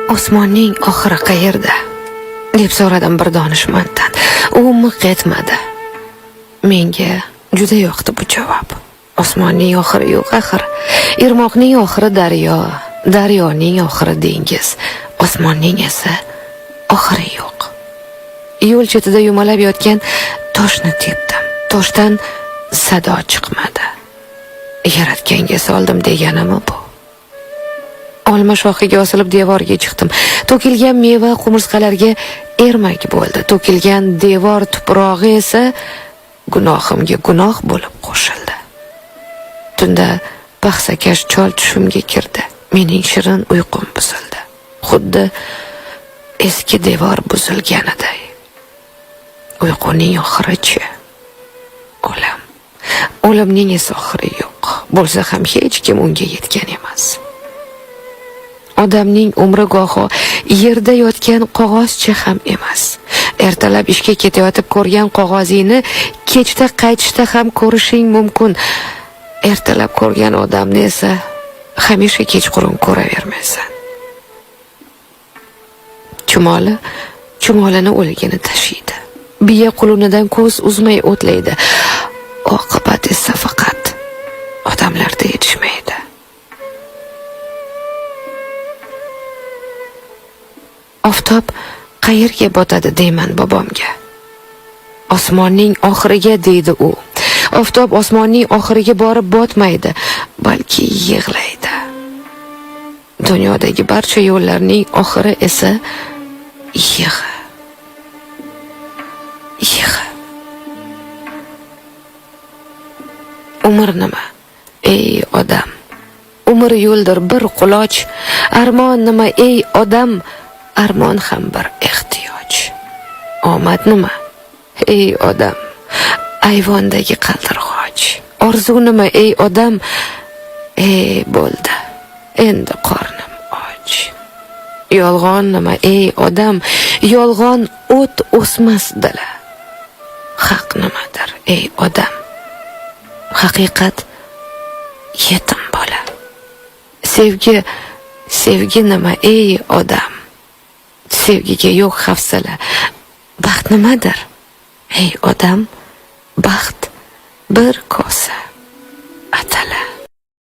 Osmonning oxiri qayerda? Deb so'radim bir donishmanddan. U miq etmadi. Menga juda yoqdi bu javob. Osmonning oxiri yo'q axir. Irmoqning oxiri daryo, daryoning oxiri dengiz, osmonning esa oxiri yo'q. Yo'l chetida yumalab yotgan toshni tepdim. Toshdan sado chiqmadi. Yaratganga soldim deganimi bu? Olma shoxiga osilib devorga chiqdim. To'kilgan meva qumursqalarga ermak bo'ldi. To'kilgan devor tuprog'i esa gunohimga gunoh bo'lib qo'shildi. Tunda paxsakash chol tushimga kirdi. Mening shirin uyqum buzildi. Xuddi eski devor buzilganiday. Uyquning oxirichi o'lim. O'limning esa oxiri yo'q. Bo'lsa ham hech kim unga yetgan emas. Odamning umri goho yerda yotgan qog'ozcha ham emas. Ertalab ishga ketayotib ko'rgan qog'ozingni kechda qaytishda ham ko'rishing mumkin. Ertalab ko'rgan odamni esa hamisha kechqurun ko'ravermaysan. Chumoli chumolini o'ligini tashiydi. Biya qulunidan ko'z uzmay o'tlaydi. Oqibat esa faqat odamlarda yetishmaydi. Oftob qayerga botadi deyman bobomga. Osmonning oxiriga deydi u. Oftob osmonning oxiriga borib botmaydi, balki yig'laydi. Dunyodagi barcha yo'llarning oxiri esa yig'i. Yig'i. Umr nima? Ey odam. Umr yo'ldir bir quloch. Armon nima ey odam? Armon ham bir ehtiyoj. Omad nima? Ey odam. Ayvondagi qaldirg'och. Orzu nima ey odam? Ey bo'ldi. Endi qornim och. Yolg'on nima ey odam? Yolg'on o't o'smas dala. Haq nimadir ey odam? Haqiqat yetim bola. Sevgi, sevgi nima ey odam? Sevgiga yo'q hafsala. Baxt nimadir? Ey odam, baxt bir kosa atala.